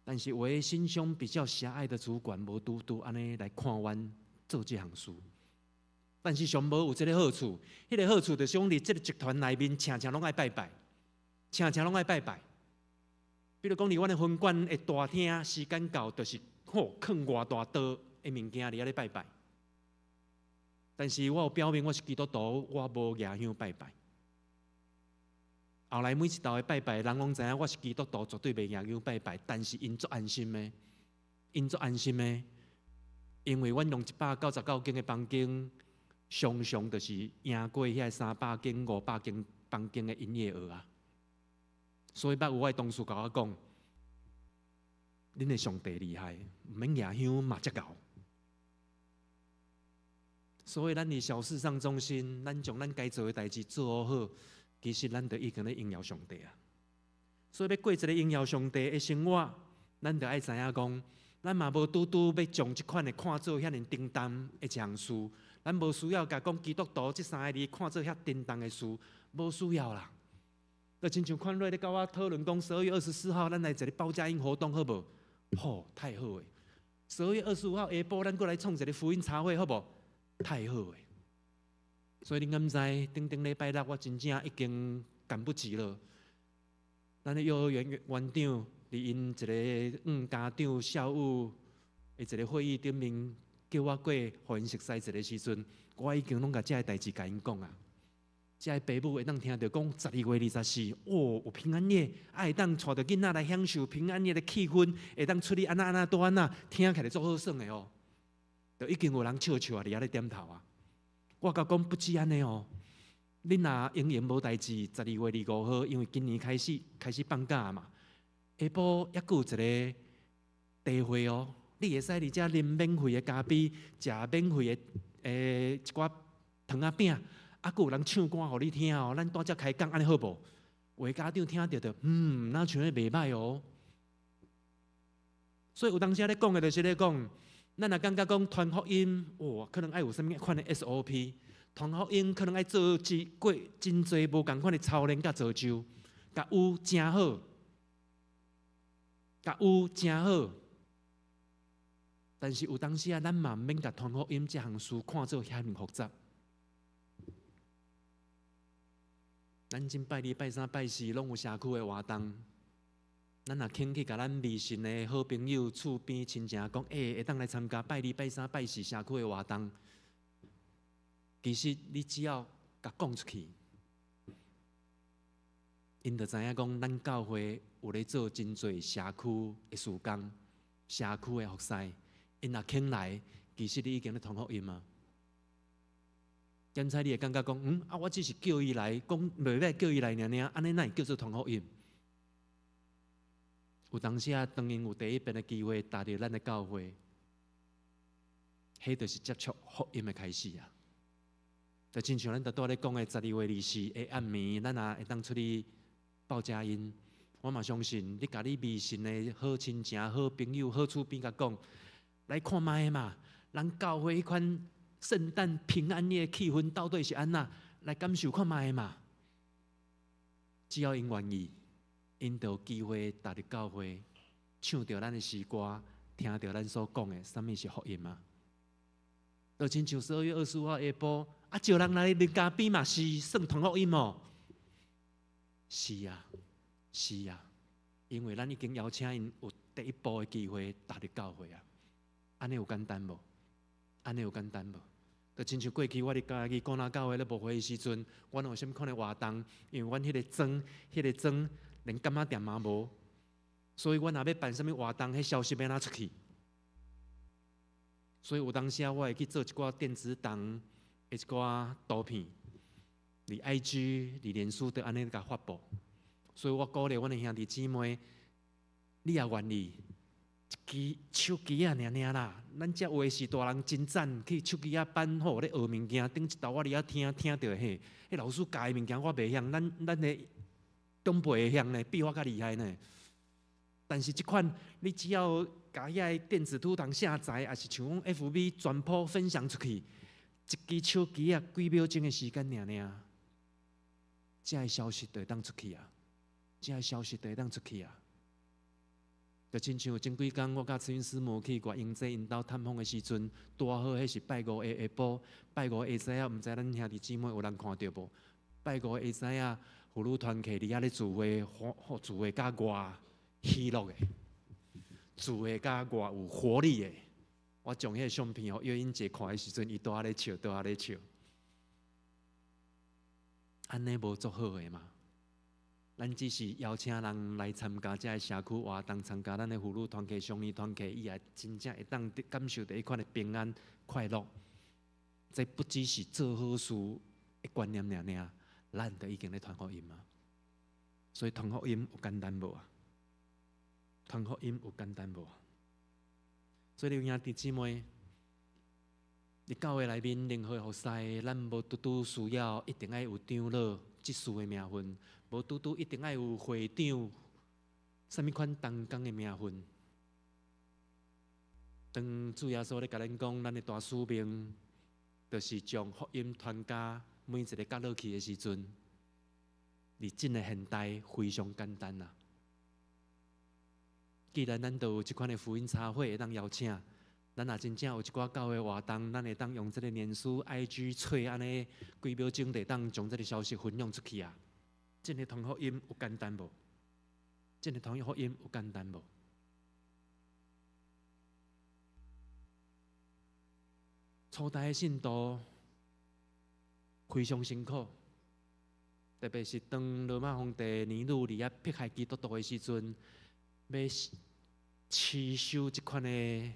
但是有的心胸比較狹隘的主管，無拄拄按呢來看阮做這項事。但是上無有這个好處，彼个好處就是講，佇這个集團內面，正正攏愛拜拜，正正攏愛拜拜。比如講，佇阮的分館的大廳，時間到，就是吼囥偌大桌的物件佇遐咧拜拜。但是我有表明我是基督徒，我無舉香拜拜。後來每一道的拜拜，人攏知影我是基督徒，絕對袂舉香拜拜。但是𪜶足安心的，𪜶足安心的，因為阮用一百九十九間的房間，常常就是贏過遐300間、500間房間的營業額啊。所以捌有我的同事共我講：恁的上帝厲害，毋免舉香嘛遮𠢕。所以，咱佇小事上忠心，咱將咱該做的代誌做好，其實咱就已經咧榮耀上帝啊。所以，欲過一个榮耀上帝的生活，咱就愛知影講，咱嘛無拄拄欲將這款的看做遐爾沉重的一項事，咱無需要共講基督徒這三个字看做遐沉重的事，無需要啦。就親像寬瑞咧佮我討論講，12月24號，咱來一个報佳音活動好無？好，太好的。12月25號下晡，咱閣來創一个福音茶會好無？太好的。所以恁敢知？頂頂禮拜六我真正已經趕不及了。咱的幼兒園園長佇𪜶一个家長下午的一个會議頂面，叫我過予𪜶熟似一个時陣，我已經攏共這个代誌共𪜶講啊。這个爸母會當聽著講12月24，哦，有平安夜，啊會當帶著囡仔來享受平安夜的氣氛，會當出去按怎按怎都按怎，聽起來足好耍的哦。就已經有人笑笑啊，佇遐咧點頭啊。我共講不止按呢哦，恁若閒閒無代誌，12月25號，因為今年開始開始放假嘛，下晡猶閣有一個茶會哦，你會使佇遮啉免費的咖啡，食免費的一寡糖仔餅，啊，閣有人唱歌予你聽哦。咱拄才開講按呢好無？有的家長聽著就，若像咧袂䆀哦。所以有當時咧講的，就是咧講，咱若感覺講傳福音，哇，可能愛有啥物款的 SOP，傳福音可能愛做一過真濟無仝款的操練佮造就，共有誠好，共有誠好。但是有當時啊，咱嘛毋免共傳福音這項事看做遐爾複雜。咱這拜二、拜三、拜四攏有社區的活動。咱若肯去共咱微信的好朋友、厝邊親情講，欸，會當來參加拜二、拜三、拜四社區的活動。其實你只要共講出去，𪜶就知影講，咱教會有咧做真濟社區的事工、社區的服侍。𪜶若肯來，其實你已經咧傳福音啊。檢采你會感覺講，啊，我只是叫伊來，講袂歹叫伊來爾爾，按呢哪會叫做傳福音？有當時啊，當𪜶有第一遍的機會踏入咱的教會，彼就是接觸福音的開始啊！就親像咱拄仔咧講的，12月24的暗暝，咱也會當出去報佳音。我嘛相信，你共你微信的好親情、好朋友、好厝邊共講，來看覓嘛？咱教會彼款聖誕平安夜氣氛到底是按怎？來感受看覓嘛？只要𪜶願意，𪜶就有機會踏入教會，唱著咱的詩歌，聽著咱所講的，啥物是福音啊？就親像12月25號下晡，啊，招人來啉咖啡嘛，是算傳福音哦。是啊，是啊，因為咱已經邀請𪜶有第一步的機會踏入教會啊。按呢有簡單無？按呢有簡單無？就親像過去我佇嘉義顧若教會咧牧會的時陣，阮有啥物款的活動？因為阮彼个莊，彼个莊連柑仔店嘛無，所以阮若欲辦啥物活動，彼消息欲按怎出去？所以有當時啊，我會去做一寡電子檔的一寡圖片，佇 IG、佇臉書都按呢共發布。所以我鼓勵阮的兄弟姊妹，你也願意一支手機仔爾爾啦。咱遮有的是大人真讚，去手機仔班吼咧學物件，頂一晝我佇遐聽聽著嘿，彼老師教的物件我袂曉，咱的長輩會曉呢，比我較厲害呢。但是這款你只要共遐个電子圖檔下載，抑是像講 FB 全部分享出去，一支手機仔幾秒鐘的時間爾爾，這个消息就會當出去啊！這个消息就會當出去啊！就親像前幾工我佮陳師母去外英姐𪜶兜探訪的時陣，拄好彼是拜五的下晡，拜五下早啊，毋知咱兄弟姊妹有人看著無？拜五下早啊，婦女團契佇遐咧聚會，聚會甲偌喜樂的，聚會甲偌有活力的。我將彼个相片予玉英姐看的時陣，伊拄仔咧笑，拄仔咧笑。按呢無足好的嗎？咱只是邀請人來參加這个社區活動，參加咱的婦女團契、少年團契，伊也真正會當感受著彼款的平安快樂。這不只是做好事的觀念爾爾，咱都已經咧傳福音啊。所以傳福音有簡單無啊？傳福音有簡單無？所以兄弟姊妹，佇教會內面任何服侍，咱無拄拄需要一定愛有長老執事的名分，無拄拄一定愛有會長，啥物款同工的名分。當主耶穌咧共咱講，咱的大使命，就是將福音傳到每一个角落去的時陣，佇這个現代非常簡單啊！既然咱都有這款的福音茶會會當邀請，咱若真正有一寡教會活動，咱會當用這个臉書、IG 揣按呢幾秒鐘就會當將這个消息分享出去啊！這个傳福音有簡單無？這个傳福音有簡單無？初代的信徒非常辛苦，特別是當羅馬皇帝尼祿佇遐迫害基督徒的時陣，欲持守這款的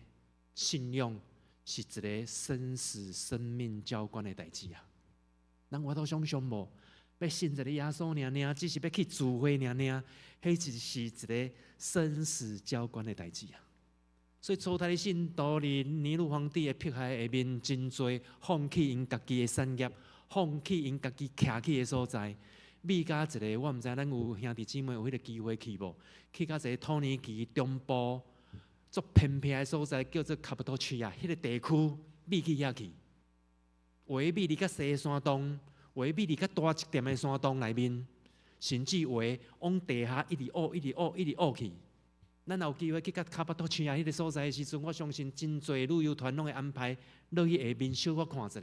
信仰，是一个生死生命交關的代誌啊！咱有法度想像無？欲信一个耶穌爾爾，只是欲去聚會爾爾，彼就是一个生死交關的代誌啊！所以初代的信徒佇尼祿皇帝的迫害下面，真濟放棄𪜶家己的產業，放棄𪜶家己徛起的所在。美甲一个，我毋知咱有兄弟姊妹有彼个機會去無？去到一个土耳其中部足偏僻的所在，叫做卡帕多奇亞，彼个地區，美去遐去。有的美佇較細的山洞，有的美佇較大一點的山洞內面，甚至有的往地下一直挖，一直挖，一直挖去。咱若有機會去到卡帕多奇亞彼个所在的時陣，我相信真濟旅遊團攏會安排落去下面小可看一下，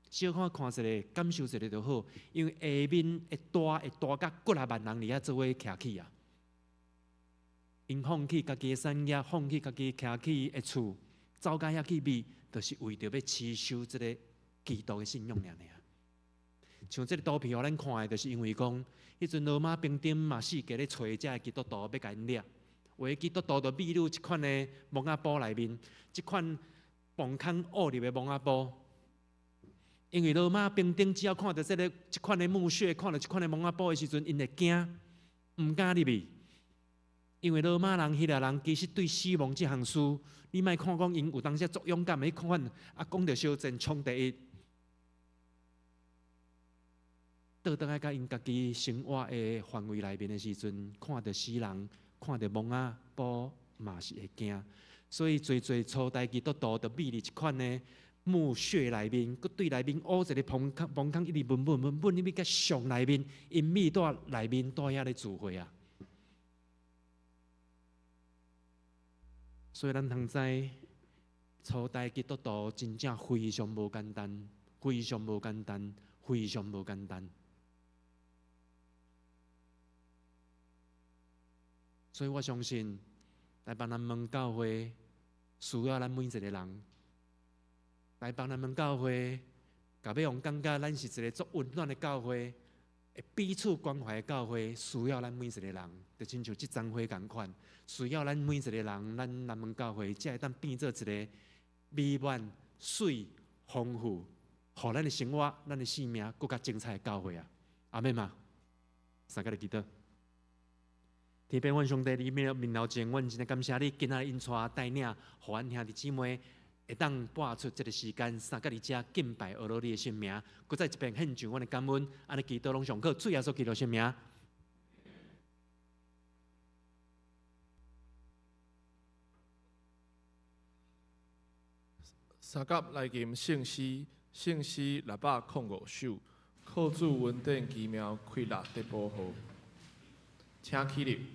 小可看一下，感受一下就好。因為下面會大會大甲幾若萬人佇遐做伙徛起啊！𪜶放棄家己的產業，放棄家己徛起的厝，走到遐去覓，就是為著欲持守這个基督的信仰爾爾。像這个圖片予咱看的，就是因為講，彼陣羅馬兵丁嘛四界咧揣這个基督徒，欲共𪜶掠。有的基督徒就覕入這款的墓仔埔內面，這款崩空挖入的墓仔埔。因為羅馬兵丁只要看著這个這款的墓穴，看著這款的墓仔埔的時陣，𪜶會驚，毋敢入去。因為羅馬人、希臘人其實對死亡這項事，你莫看講𪜶有當時足勇敢的彼款，啊，講著相戰衝第一，倒轉來共𪜶家己生活的範圍內面的時陣，看著死人。看著墓仔埔嘛是會驚，所以濟濟初代基督徒就覕佇這款的墓穴內面，閣對內面挖一个崩空，崩空一直穩穩穩穩入去較上內面，𪜶覕佇內面蹛遐咧聚會啊。所以咱通知初代基督徒真正非常無簡單，非常無簡單，非常無簡單。所以我相信台北南門教會需要咱每一个人。台北南門教會，若欲予感覺咱是一个足溫暖的教會，會彼此關懷的教會，需要咱每一个人，就親像這丛花仝款，需要咱每一個人，咱南門教會才會當變做一个美滿、媠、豐富、予咱的生活、咱的生命閣較精彩的教會啊！阿們嗎？三個來祈禱。天父阮上帝，你面面頭前，阮真感謝你，今仔日引帶帶領，予阮兄弟姊妹會當撥出這个時間，三個佇遮敬拜阿羅你的聖名，閣再一遍獻上阮的感恩，按呢祈禱攏上靠主耶穌基督聖名。三甲來吟聖詩，聖詩605首，靠主恩典奇妙，快樂得保護，請起立。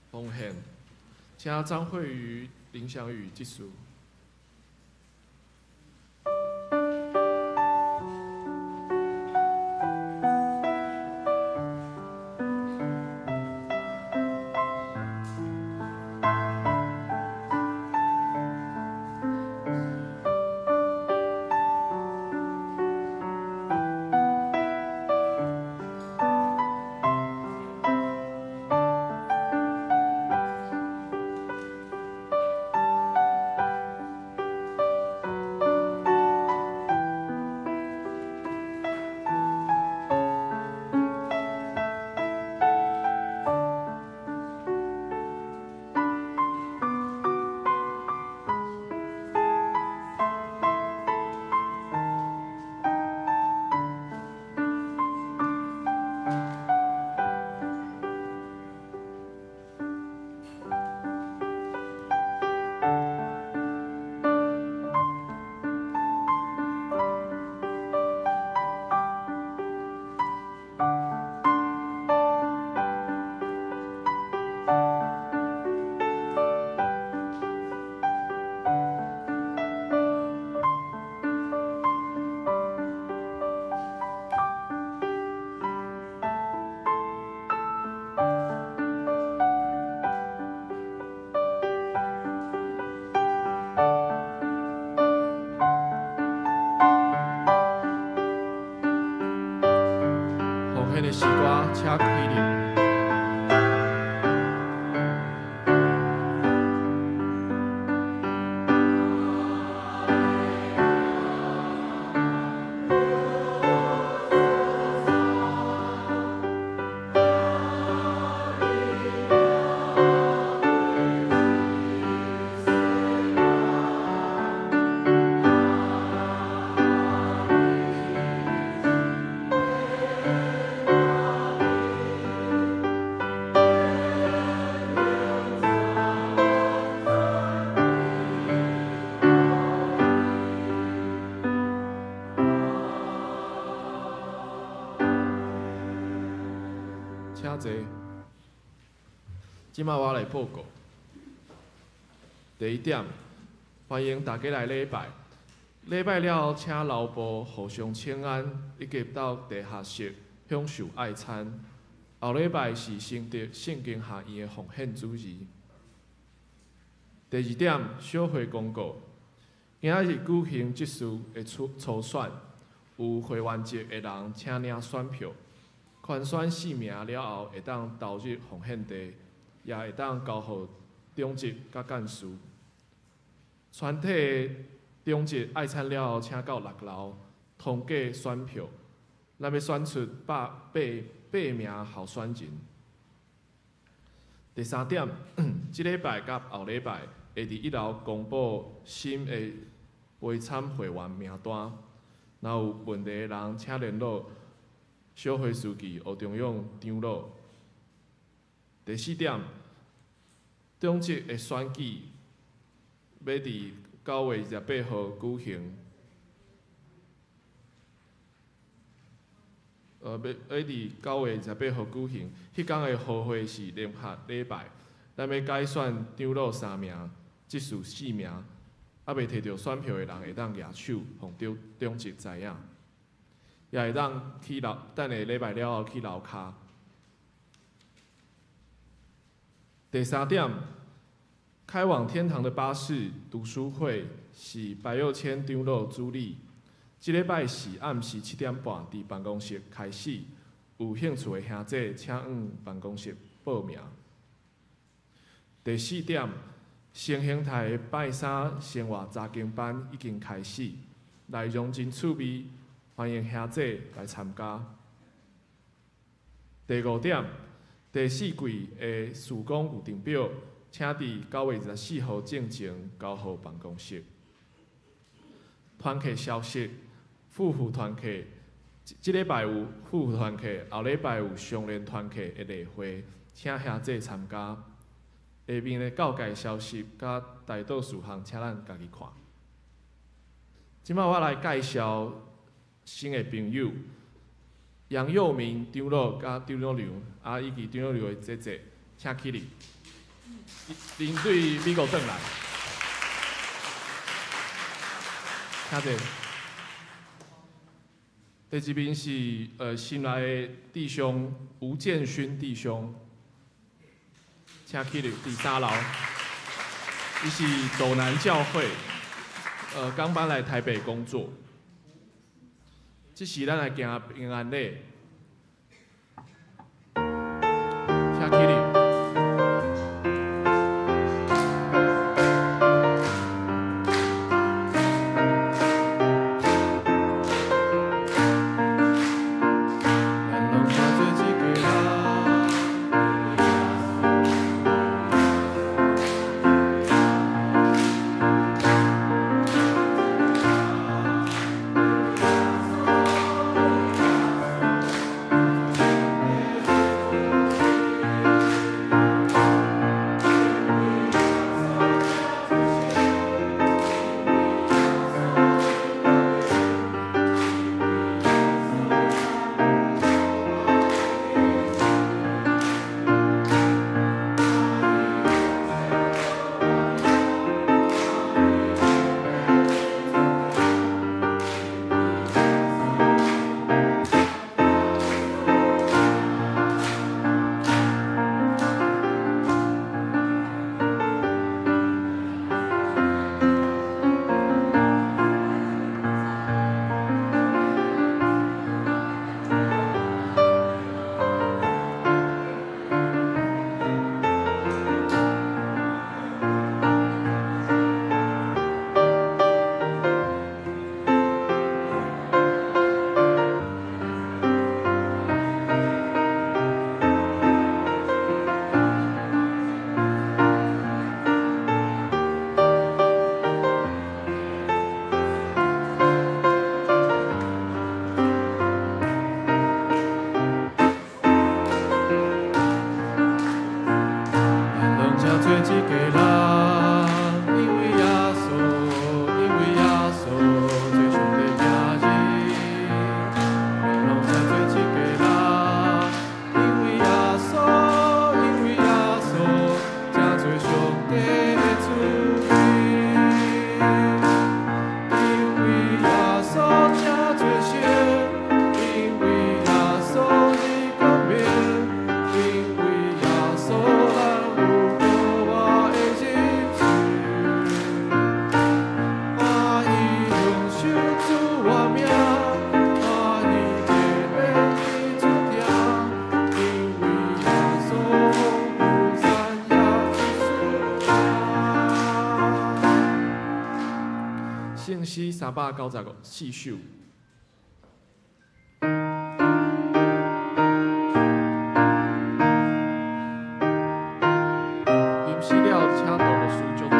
奉献，请张惠瑜、林祥宇执事。詩歌，請起立。請坐。這擺我來報告。第一點，歡迎大家來禮拜。禮拜了後，請留步互相請安，以及到地下室享受愛餐。後禮拜是新竹聖經學院的奉獻主日。第二點，小會公告。今仔日舉行執事的初選，有會員籍的人請領選票。圈選姓名了後，會當投入奉獻地，也會當交予長執佮幹事。全體長執愛餐了後，請到六樓統計選票。咱欲選出108名候選人。第三點，這禮拜佮後禮拜會佇一樓公布新的陪參會員名單。若有問題的人，請聯絡小會書記胡中勇長老。第四點，長執的選舉欲佇9月28號舉行。欲佇9月28號舉行。彼工的和會是聯合禮拜，咱欲改選長老三名，執事四名，猶未提著選票的人會當舉手，予長執知影。也會當去樓，等下禮拜了後去樓跤。第三點，開往天堂的巴士讀書會是白佑謙長老主理。這禮拜四暗時7點半佇辦公室開始，有興趣的兄弟請往辦公室報名。第四點，新興台的拜三生活查經班已經開始，內容真趣味，歡迎兄弟來參加。第五點，第四季的事工預定表，請佇9月24號進前交予辦公室。團契消息，夫婦團契，這禮拜有夫婦團契，後禮拜有相連團契的例會，請兄弟參加。下面的告解消息佮代禱事項，請咱家己看。這擺我來介紹新的朋友，楊佑明長老佮長老娘，以及長老娘的姐姐，請起立。𪜶對美國轉來，請坐。第二名是新來的弟兄吳建勳弟兄，請起立，佇三樓。伊是斗南教會，剛搬來台北工作。這時咱來行平安禮，請起立。咱圣诗394首。吟诗了，请杜牧师祝祷。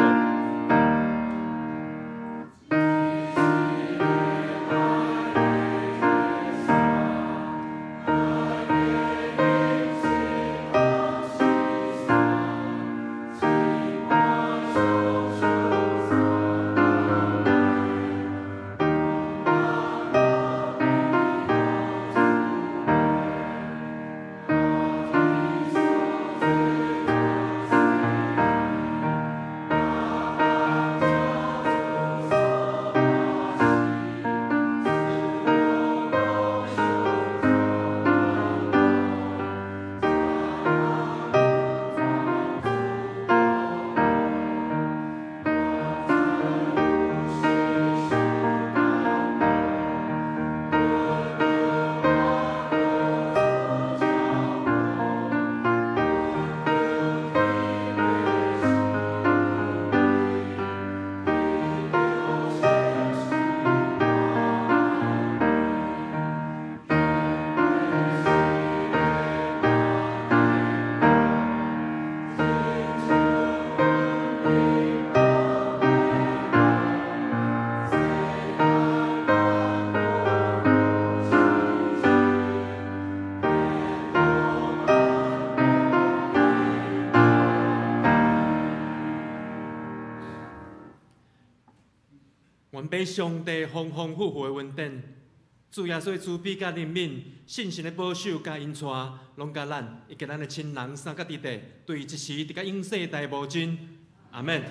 愿被上帝丰丰富富的恩典，主耶稣的慈悲佮怜悯，圣神的保守佮引带，拢佮咱以及咱的亲人三甲弟弟，对一时直到永世代无尽。阿们。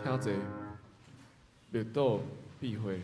请坐，默祷闭会。